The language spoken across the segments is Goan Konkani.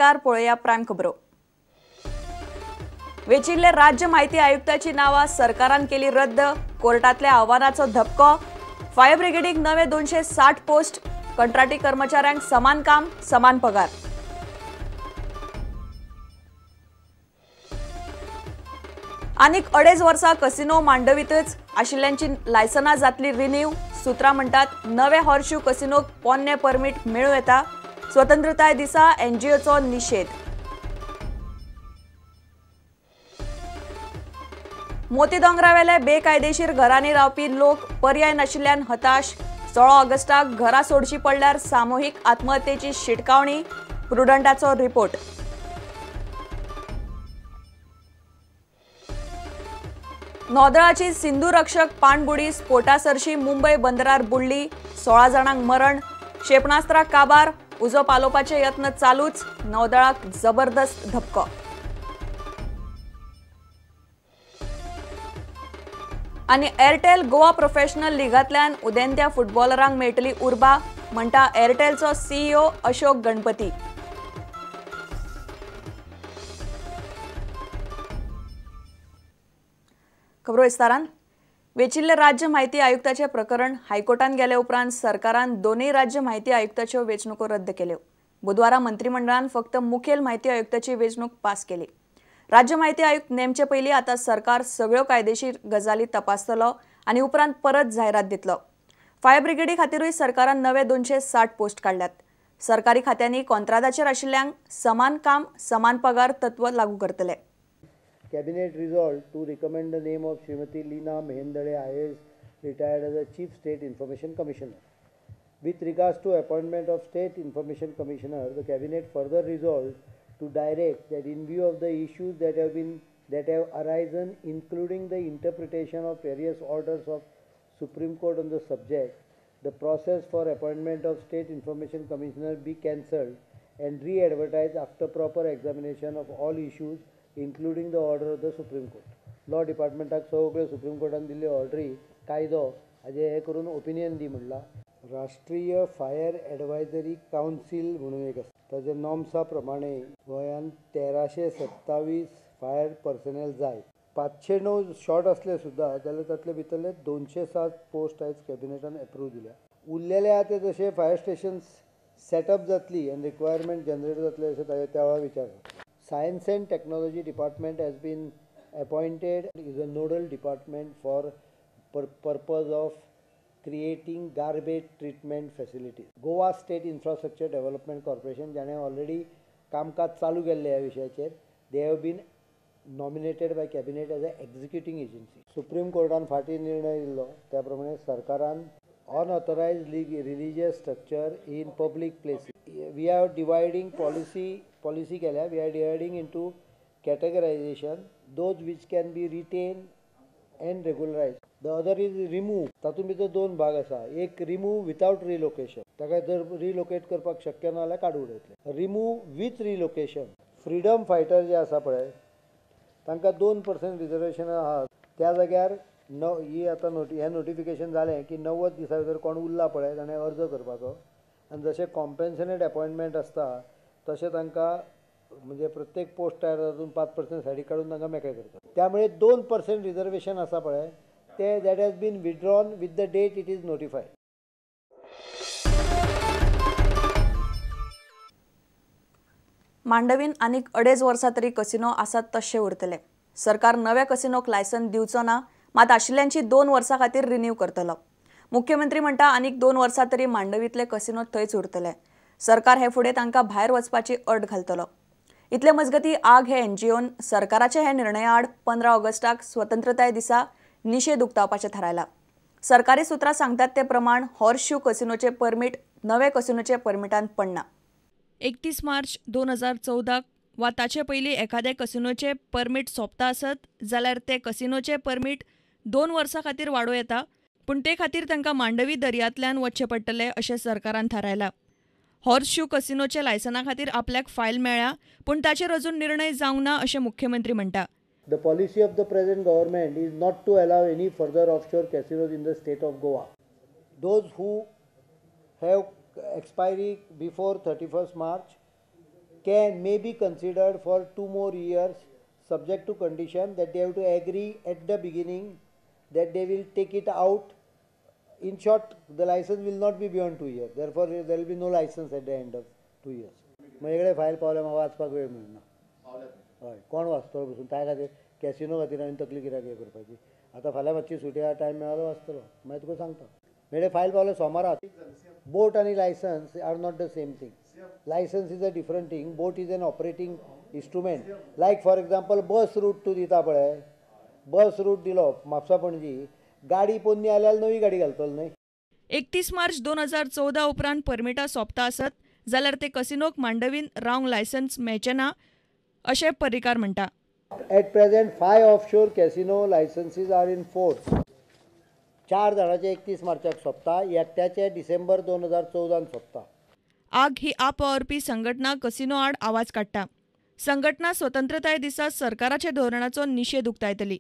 नमस्कार, पळोवया प्रायम खबरो। वेचिल्ले राज्य माहिती आयुक्ताची नावां सरकारान केली रद्द, कोर्टातल्या आव्हानाचो धपको। फायर ब्रिगेडीक नवे 260 पोस्ट, कंत्राटी कर्मचाऱ्यांक समान काम समान पगार। आनीक 2.5 वर्सां कसिनो मांडवीतच आशिल्ल्यांची लायसनां जातली रिन्यू। सूत्रां म्हणटात नवे हॉर्सशू कसिनोक पोन्ने परमीट मेळूं येता। स्वतंत्रताय दिसा एनजीओचो निशेध। मोती दोंगरावेले बेकायदेशीर घरांनी रावपी लोक पर्याय नाशिल्ल्यान हताश। 16 ऑगस्टाक घरां सोडची पडल्यार सामुहीक आत्महत्येची शिटकावणी, प्रुडंटाचो रिपोर्ट। नौदळाची सिंधू रक्षक पाणबुडी स्फोटासरशी मुंबय बंदरार बुडली, 16 जाणांक मरण। क्षेपणास्त्रां काबार, उजो पालोवपाचे यत्न चालूच, नौदळाक जबरदस्त धपको। आनी एअरटेल गोवा प्रोफेशनल लिगांतल्यान उदेंत्या फुटबॉलरांक मेळटली उर्बा, म्हणटा एअरटेलचो सीईओ अशोक गणपती। खबरो विस्तारान। वेचिल्ले राज्य माहिती आयुक्ताचे प्रकरण हायकोर्टान गेले उपरांत सरकारान दोनूय राज्य माहिती आयुक्ताच्यो वेंचणुको रद्द केल्यो। बुधवारा मंत्रिमंडळान फक्त मुखेल माहिती आयुक्ताची वेंचणूक पास केली। राज्य माहिती आयुक्त नेमचे पयलीं आतां सरकार सगळ्यो कायदेशीर गजाली तपासतलो आनी उपरांत परत जायरात दितलो। फायर ब्रिगेडी खातीरूय सरकारान नवे 260 पोस्ट काडल्यात। सरकारी खात्यांनी कॉन्त्रादाचेर आशिल्ल्यांक समान काम समान पगार तत्व लागू करतले। Cabinet resolved to recommend the name of Srimati Leena Mehendale IAS, retired as a Chief State Information Commissioner. With regards to appointment of State Information Commissioner, the Cabinet further resolved to direct that in view of the issues that have arisen, including the interpretation of various orders of Supreme Court on the subject, the process for appointment of State Information Commissioner be cancelled and re-advertised after proper examination of all issues, including the order of the Supreme Court. Law डिपार्टमेंटाक सगळे सुप्रीम कोर्टान दिल्ले ऑर्डरी कायदो हाजे हे करून ओपिनियन दी म्हणला। राष्ट्रीय फायर एडवायजरी कावन्सील म्हणून एक आसा, ताजे नॉर्म्सा प्रमाणे गोंयान 1327 फायर पर्सनेल जाय। 509 शॉर्ट असले सुद्दां जाल्यार तातले भितरले 207 पोस्ट आयज कॅबिनेटान एप्रूव दिल्या। उरलेले आहा ते जशे फायर स्टेशन्स सेटअप जातली आनी रिक्वायरमेंट जनरेट जातले अशें ताजे त्या वेळार विचार जाता। Science and Technology Department has been appointed as a nodal department for purpose of creating garbage treatment facilities. Goa State Infrastructure Development Corporation, जाणे already कामकाज चालू केल्ले ह्या विशयाचेर, they have been nominated by cabinet as a executing agency. Supreme कोर्टान फाटीं निर्णय दिल्लो त्या प्रमाणे सरकारान unauthorized religious structure in public places. We are dividing policy केल्या, we are dividing into categorization, those which can be retained and regularized. The other is remove. तातूंत भितर दोन भाग आसा, एक remove without relocation, ताका जर रिलोकेट करपाक शक्य ना जाल्यार काडून उडयतले। Remove with relocation, freedom fighter जे आसा पळय तांकां 2% रिजर्वेशन आहा, त्या जाग्यार ही आतां हें नोटिफिकेशन जालें की 90 दिसां भितर कोण उरला पळय ताणें अर्ज करपाचो, आनी जशें कॉम्पेन्सनेट अपॉयंटमेंट आसता तशें तांकां म्हणजे प्रत्येक पोस्ट तयार जातून 5% सायडीक काडून तांकां मेकळे करतात। त्यामुळे 2% रिजर्वेशन आसा पळय ते that has been withdrawn with the date it is notified. मांडवीन आनीक 2.5 वर्सां तरी कसिनो आसात तशे उरतले। सरकार नव्या कसिनोक लायसन दिवचो ना, मात आशिल्ल्यांची 2 वर्सां खातीर रिन्यू करतलो। मुख्यमंत्री म्हणटा आनीक 2 वर्सां तरी मांडवींतले कसिनो थंयच उरतले। सरकार हे फुडें तांकां भायर वचपाची अट घालतलो। इतले मजगती आग हे एनजीओन सरकाराच्या ह्या निर्णया आड 15 ऑगस्टाक स्वतंत्रताय दिसा निशेध उक्तावपाचें थारायला। सरकारी सूत्रां सांगतात ते प्रमाण हॉर्सशू कसिनोचे परमीट नवे कसिनोचे परमिटान पडना। 31 मार्च 2014 वा ताचे पयलीं एखाद्या कसिनोचे परमीट सोंपता आसत जाल्यार ते कसिनोचे परमीट 2 वर्सां खातीर वाडोवं येता, पूण ते खातीर तांकां मांडवी दर्यांतल्यान वचचें पडटलें अशें सरकारान थारायलां। हॉर्सशू कसिनोच्या लायसना खातीर आपल्याक फायल मेळ्ळ्या, पूण ताचेर अजून निर्णय जावंक ना अशें मुख्यमंत्री म्हणटा। The policy of the present government is not to allow any further offshore casinos in the state of Goa. Those who have expiry before 31st March can may be considered for 2 more years subject to condition that they have to agree at the beginning that they will take it out. In short, the license will not be beyond 2 years. Therefore, there will be no license at the end of 2 years. म्हजे फायल पावल्या म्हाका वाचपाक वेळ मेळना. हय, कोण वाचतलो बसून? त्या खातीर कॅसिनो खातीर हांवें तकली कित्याक हें करपाची? आतां फाल्यां मातशी सुटी आहा, टायम मेळ्ळो वाचतलो, मागीर तुका सांगता. मेळे फायल पावल्या सोमारा. बोट आनी licence are not the same thing. Licence is a different thing. Boat is an operating instrument. Like for example, bus route तूं दिता पळय, बस रूट दिलो म्हापसा पणजी, गाडी पोन्नी आल्यार नवी गाडी घालतलो न्हय. 31 मार्च 2014 उपरांत परमिटां सोंपता आसत जाल्यार ते कसिनोक मांडवीन रावंक लायसन्स मेळचें ना अशें पर्रीकार म्हणटा. At present 5 offshore casino licences are in force. 4 जाणांचे 31 मार्चाक सोंपता, एकट्याचे डिसेंबर 2014 सोंपता. आग ही आप वावुरपी संघटना कसिनो आड आवाज काडटा. संघटना स्वतंत्रताय दिसा सरकाराच्या धोरणाचो निशेध उक्तायतली.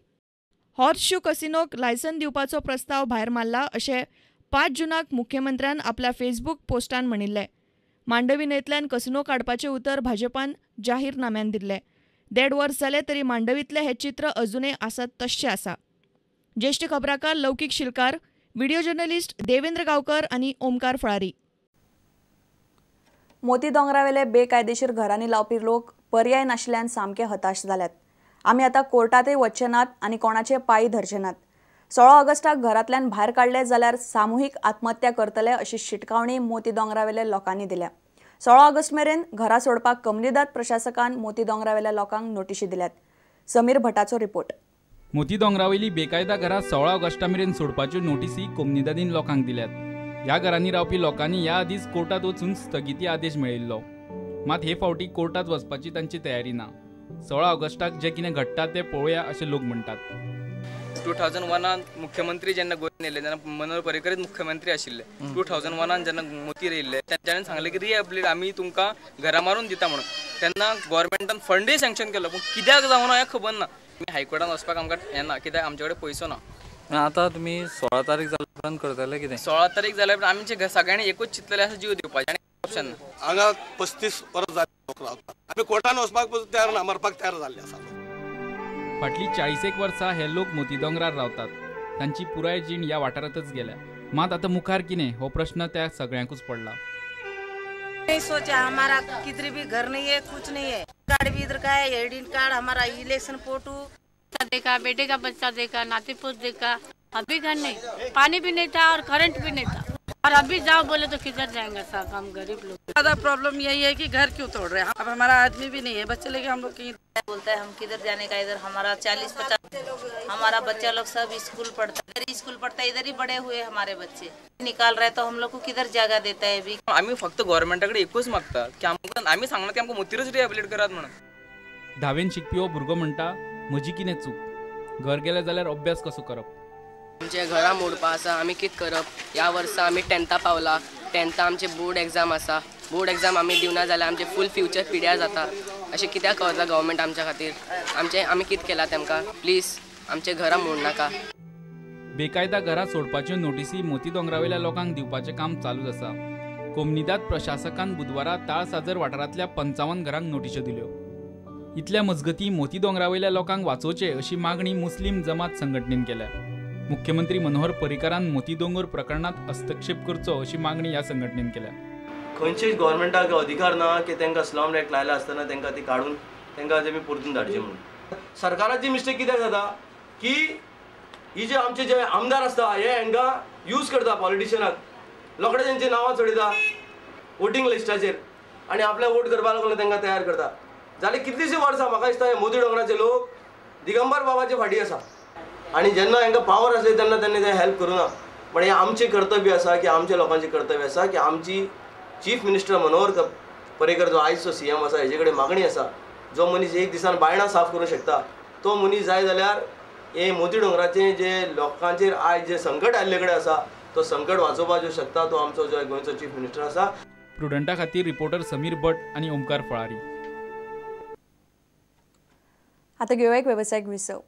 हॉर्स शू कसिनोक लायसन दिवपाचो प्रस्ताव भायर मारला अशें 5 जूनाक मुख्यमंत्र्यान आपल्या फेसबूक पोस्टान म्हणिल्लें. मांडवी न्हंयतल्यान कसिनो काडपाचें उतर भाजपान जाहीरनाम्यान दिल्लें. 1.5 वर्स जालें तरी मांडवींतलें हें चित्र अजुनय आसा तश्शें आसा. ज्येश्ठ खबराकार लौकीक शिलकार, व्हिडिओ जर्नलिस्ट देवेंद्र गांवकर आनी ओमकार फळारी. मोती दोंगरावेले बेकायदेशीर घरांनी लावपी लोक पर्याय नाशिल्ल्यान सामके हताश जाल्यात. आमी आतां कोर्टांतय वचचे नात आनी कोणाचे पांय धरचे नात. 16 ऑगस्टाक घरांतल्यान भायर काडले जाल्यार सामुहीक आत्महत्या करतले अशी शिटकावणी मोती दोंगरावेल्या लोकांनी दिल्या. 16 ऑगस्ट मेरेन घरां सोडपाक कमनिदाद प्रशासकान मोती दोंगरावेल्या लोकांक नोटिशी दिल्यात. समीर भटाचो रिपोर्ट. मोती दोंगरावेली बेकायदा घरां 16 ऑगस्टा मेरेन सोडपाच्यो नोटिसी कोमनिदादीन लोकांक दिल्यात. ह्या घरांनी रावपी लोकांनी ह्या आदींच कोर्टांत वचून स्थगिती आदेश मेळिल्लो. मात हे फावटी कोर्टांत वचपाची तांची तयारी ना. 16 ऑगस्टाक जें कितें घडटा तें पळोवया अशें लोक म्हणटात. 2001 मुख्यमंत्री जेन्ना गोंयांत येयले तेन्ना मनोहर पर्रीकरच मुख्यमंत्री आशिल्ले. 2001 जेन्ना मोतीर येयल्ले तेंच्यांनी सांगलें की रिहेबिलिट आमी तुमकां घरां मारून दिता म्हणून. तेन्ना गोवोरमेंटान फंडूय सँक्शन केलो, पूण कित्याक जावना हें खबर ना. आमी हायकोर्टान वचपाक आमकां येना कित्याक आमचे कडेन पयसो ना. आतां तुमी 16 तारीख जाल्या उपरांत करतले कितें? 16 तारीख जाल्या उपरांत आमचे सगळ्यांनी एकूच चिंतलेलें आसा जीव दिवपाचें आनी ऑप्शन ना. हांगा 35 वर्स जालीं लोक रावतात, आमी कोर्टान वचपाक तयार ना, मरपाक तयार जाल्ले आसा. फाटलीं 40 वर्सां हे लोक मोती दोंगरार रावतात. तांची पुराय जीण ह्या वाठारांतच गेल्या. मात आतां मुखार कितें हो प्रश्न त्या सगळ्यांकूच पडला. नहीं सोचा, हमारा किधर भी घर नहीं है, कुछ नहीं है. कार्ड भी इधर का है, आईडी कार्ड हमारा इलेक्शन फोटो देखा, बेटे का बच्चा देखा, नाती पोत देखा. अभी घर नहीं, पानी भी नहीं था और करंट भी नहीं था. और अभी जाओ बोले तो किधर जाएंगे साहब, हम गरीब लोग. ज्यादा प्रॉब्लम यही है कि घर क्यों तोड़ रहे हैं. अब हमारा आदमी भी नहीं है, बच्चे लेके हम लोग कहीं बोलता है हम किधर जाने का. इधर हमारा 40-50 हमारा बच्चा लोग सब स्कूल पढ़ता है, इधर स्कूल पढ़ता है, इधर ही बड़े हुए हमारे बच्चे. निकाल रहे तो हम लोग को किधर जगह देता है. अभी आमी फक्त गव्हर्मेंटा कडेन एकूच मागता की आमकां, आमी सांगना की आमकां मोतीरूच रिहेबिलिट करात म्हणून. धावेन शिकपी हो भुरगो म्हणटा म्हजी कितें चूक, घर गेले जाल्यार अभ्यास कसो करप? आमचे घरां मोडपा आसा, आमी कितें करप? ह्या वर्सा आमी 10था पावला, 10था आमचे बोर्ड एग्जाम आसा. बोर्ड एग्जाम आमी दिवना जाल्यार आमचे फूल फ्युचर पिड्यार जाता. अशें कित्याक करता गव्हर्मेंट आमच्या खातीर? आमचे आमी कितें केलां तेमकां? प्लीज आमचे घरां मोडनाका. बेकायदा घरां सोडपाच्यो नोटिसी मोती दोंगरावेल्या लोकांक दिवपाचें काम चालूच आसा. कोमनिदाद प्रशासकान बुधवारा ताळसाजर वाठारांतल्या 55 घरांक नोटिश्यो दिल्यो. इतल्या मजगती मोती दोंगरावेल्या लोकांक वाचोवचे अशी मागणी मुस्लीम जमात संघटनेन केल्या. मुख्यमंत्री मनोहर पर्रीकारान मोती दोंगर प्रकरणात हस्तक्षेप करचो अशी मागणी ह्या संघटनेन केल्या. खंयचेच गव्हर्मेंटाक अधिकार ना की तांकां स्लम एक्ट लायला आसतना तांकां ती काडून तांकां तेमी परतून धाडची म्हणून. सरकाराची मिस्टेक कित्याक जाता की ही जे आमचे जे आमदार आसता हे हांकां यूज करता पॉलिटिशियनाक, रोखडे तेंची नांवां चडयता वोटींग लिस्टाचेर आनी आपल्या वोट करपा लागून तांकां तयार करता. जाल्यार कितलींशीं वर्सां म्हाका दिसता हे मोती दोंगराचे लोक दिगंबर बाबाचे फाटी आसा आनी जेन्ना हांकां पावर आसली तेन्ना तेणी ते हेल्प करूं ना. पण हें आमचें कर्तव्य आसा की आमच्या लोकांचें कर्तव्य आसा की आमची चीफ मिनिस्टर मनोहर पर्रीकर जो आयजचो सीएम आसा हेजे कडेन मागणी आसा, जो मनीस एक दिसान बायणां साफ करूंक शकता तो मनीस जाय जाल्यार हे मोती दोंगराचें जे लोकांचेर आयज जे संकट आयिल्ले कडेन आसा तो संकट वाचोवपाक जो शकता तो आमचो जो गोंयचो चीफ मिनिस्टर आसा. प्रुडंटा खातीर रिपोर्टर समीर भट आनी ओमकार फळारी. आता घेऊया एक वेवसायिक विसव.